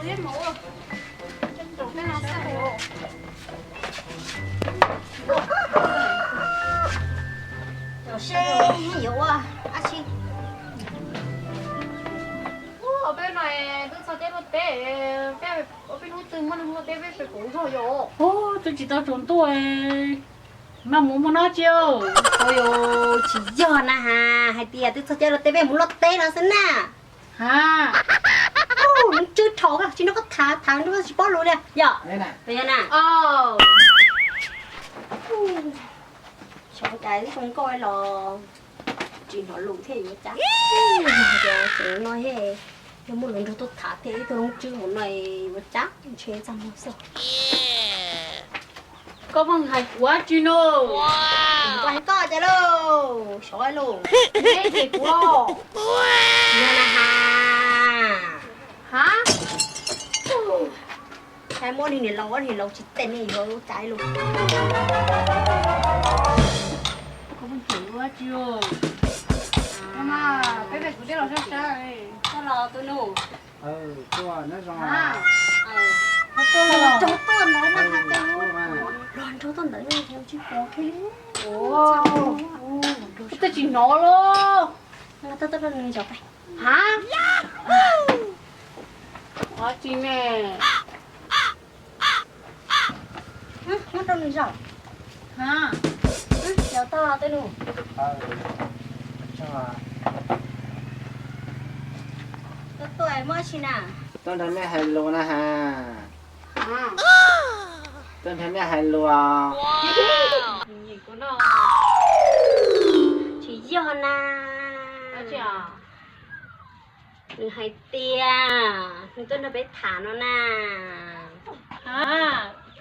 Seb yuav ua dab tsi. Ua peb no twb txog caij luaj teb, peb ua peb hnub twg muaj neeg luaj teb peb pem kuv nrog yom. Twb tsis tau tsaus ntuj, maj mus muaj dab tsi? Ua tsis yog na has, hais tias twb txog caij luaj teb peb mus luaj teb no xwb na. Ha, nws tsw dhau kawg, tsis nrog koj tham, tham nrog koj tsis paub lus li yom. Xyov cas ib zoo nkauj los tsis hnov lus thiab yuav cas. Ces no yog muaj lus nrog tuaj tham thiab ib tug lub tswb mus no yuav cas ntshe txaj muag xwb. Koj pheej hais kuv dab tsi no? Kuv hais koj cas lauj, xyov lauj. Neb ces kuv los. Yog na has. Ha? Hais muab niag niam laus, niag laus tsis teem ne, yuav cas lauj. Koj pheej hais kuv dab tsi? Peb pem kuv teb los sab sab. Koj los tus nus. Los nrog tuaj ntawd na, los nrog tuaj ntawd tsis pom kiag li. Twb tsis hnov los. Hab, tsis ne. Muab rau nws zaum. Hab, yog tog tej nus. Tuaj tuaj muaj dab tsi na? Tuaj nrog nej hais lus na has. Tuaj nrog nej hais lus. Tsis yog na. Nws hais tias nws tuaj nrog peb tham no na.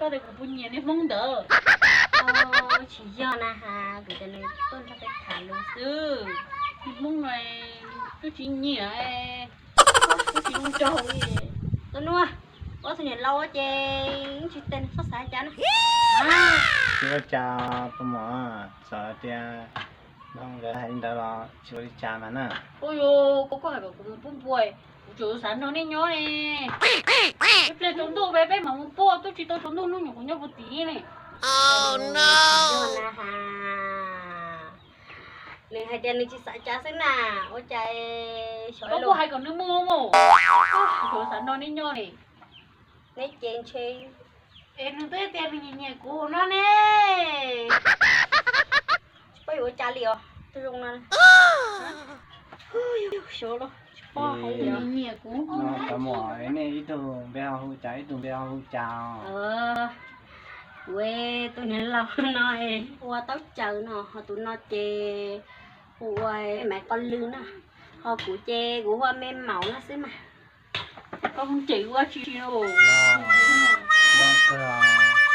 Koj tias kuv puas nyiam niag Hmoob ntawd? Tsis yog na has, kuv tias nws tuaj nrog peb tham lus xwb. Niag Hmoob no twb tsis nyiam, twb tsis ua nraug li. Tus nus, ua tus niam laus ces tsis tes txhob xav cas na. Tsis ua cas tus muam, txawm tias nkawd hais li ntawd los tsis ua li cas mas na. Ua yog koj hais kom kuv mus pub npua, kuv tseem xav nrog nej nyob ne. Ib pliag tsaus ntuj peb mam mus pub, twb tsis tau tsaus ntuj hnub nyoog kuv nyob puag tid ne. Nws hais tias nws tsis xav cas xwb na, ua cas xyov. Koj kuj hais kom nws mus mus, kuv tseem xav nrog nej nyob ne. Neb ces ntshe es nws twb tias nws nyiam nyiam kuv no ne. Tsis paub yuav ua cas li os, tus zoo no. Xyov los tsis paub hais li os. Nyiam kuv. Cov muam, nej ib tug npe ho hu cas, ib tug npe ho hu cas? Kuv tus niam laus no hu ua Taub Caws no, ho tus no ces hu ua Maiv Qos Lw na, ho kuv ces kuv hu ua Me Maum no xwb mas. Koj hu cem kuv dab tsi?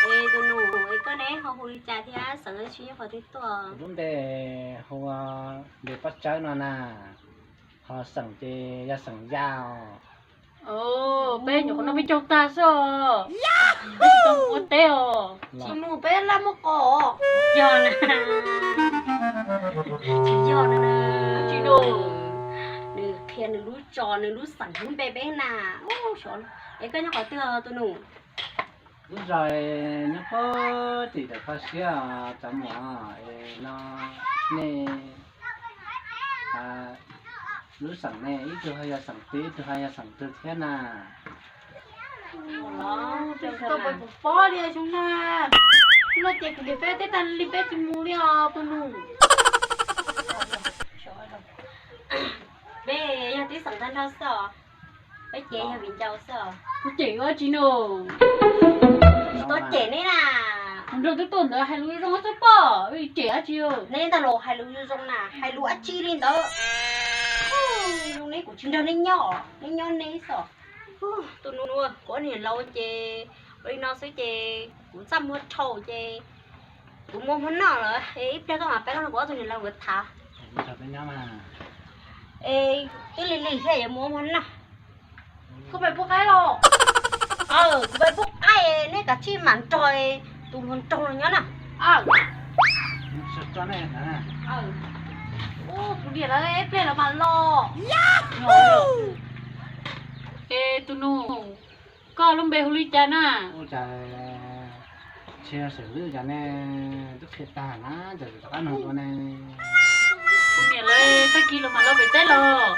Es tus nus, es koj ne ho hu li cas thiab xeem dab tsi nyob qhov twg tuaj? Kuv lub npe hu ua npe Paj Tsawb no na, ho xeem ces yog xeem Yaj. Peb nyuam qhuav noj peb caug tag xwb os. Peb tsis tau mus ua teb os. Tsis mus peb laj muaj qos. Yog na. Tsis yog na. Tsis nus, nws qhia nws lub tso nws lub xeem lub npe peb na. Es koj nyob qhov twg tus nus? Lub zos nyob puag tim ntawm koj siab os cov muam, es no nej lub xeem ne ib tug ho yog xeem twg ib tug ho yog xeem twg thiab na? Tsis tau pom pob li xyoo na. No ces kuv niam peb teb tag li peb tsis mus li os tus nus. Peb yog tib xeem tag nrho xwb os. Peb ces yog viv ncaus xwb os. Kuv cem ua tsi nus? Tsis tau cem neb na. Nrog twb tuaj ntawd hais lus zoo xwb pob, cem dab tsi? Neb ntag los hais lus zoo na, hais lus dab tsi li ntawd? Zoo neb kuv tsis nrog neb nyob, neb nyob neb xwb. Tus nus, kuv ob niag laus ces ua li no xwb ces kuv txaj muag dhau ces kuv muaj hmo noj lawm, ib pliag koj mam pab koj nrog kuv ob tug niam laus nkawd tham. Es twb lig lig thiab yuav mus ua hmo noj. Koj pais pub qaib los? Kuv pais pub qaib, neb kav tsij mam nrog tus hluas nraug los nyob na. Kuv niam lawv ib pliag lawv mam los. Es tus nus, Koj lub npe hu li cas na? Ua cas tsis yog Xeem Lwb cas ne? Twb qhia tag na, cas rov qab nug dua ne? Kuv niam lawv tag kis los mam los pem teb los.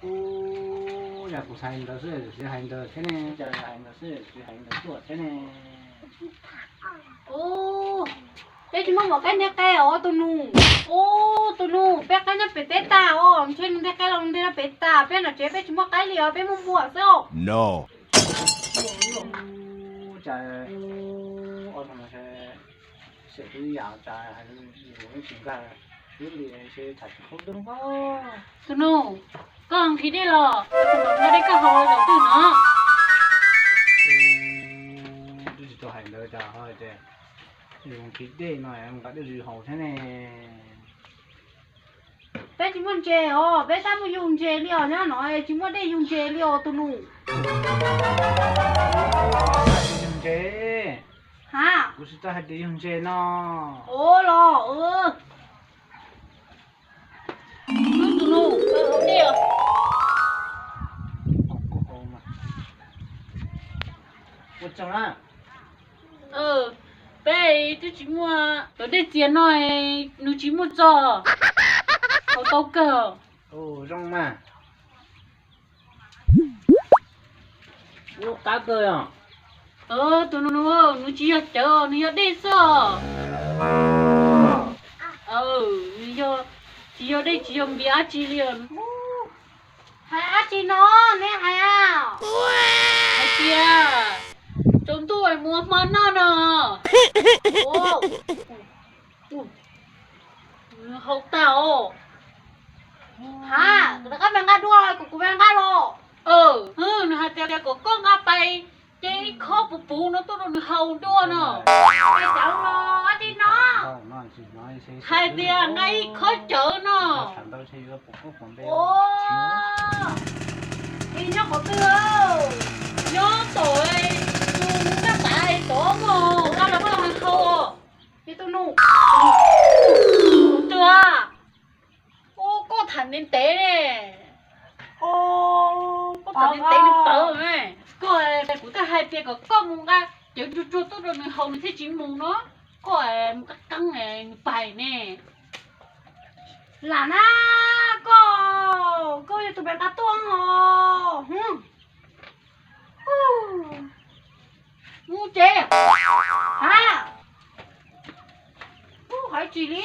Ub, yog kuv hais ntawd xwb, tsis hais ntawd thiab ne. Cas hais ntawd xwb, tsis hais ntawd tuaj thiab ne. Ub, peb tsis muaj mov qaib nteg qe os tus nus. Ub, tus nus, peb qaib nyob pem teb tas os, ntshe nws nteg qe los nws nteg no pem tas, peb nram tsev peb tsis muaj qaib li os, peb muaj npua xwb os. No. Ub, cas ua no mas Xeem Lwb yam cas hais lus tsis nkag ib li, tham tsis khaub ntuj. Tus nus, koj nqhis dej los, kuv mam nqa dej koj haus zaum twg no. Twb tsis tau hais ntawd cas ho tias yus nqhis dej no nqa dej zis haus thiab ne. Peb tsis muaj ntses os, peb tab muaj yug ntses li os, nyob no tsis muaj dej yug ntses li os tus nus. Yug ntses? Ha? Kuv tsis tau hais tias yug ntses no. Ua los, tus nus, haus dej os. Ua tsaug na. Peb twb tsis muaj, cov dej txias no nws tsis muaj txog, haus tau kawg. Zoo mas. Ua qab kawg os. Tus nus, nws tsis yog cawv, nws yog dej xwb os. Nws yog, tsis yog dej tsis yog npias dab tsi li. Hais dab tsi no, neb hais a? Hais tias tsaus ntuj mus ua hmo noj no. Haus tag os. Ha, kuv rov qab me nqa dua, kuv, kuv me nqa los. Nws hais tias kom koj nqa pais, ces ib khob puv puv no tuaj rau nws haus dua no. Cawv los dab tsi no? Hais tias nqa ib khob cawv no. Nyob qhov twg? Nyob tom, tus nqaj tav tom mog, nqa los muab los haus. Ces tus nus, tus twg a? Ub, koj tham ntev ntev ne. Koj tham ntev ntev nws paub ne. Koj, kuv twb hais tias kom koj mus nqa cawv tsuag tsuag tuaj rau nws haus nws thiaj tsis mus no. Koj mus qeeb qeeb nws pais ne. Lam na, koj, koj yog tus pem nqa tuaj os. Mus tsev. Ha, ub, hais tsis li.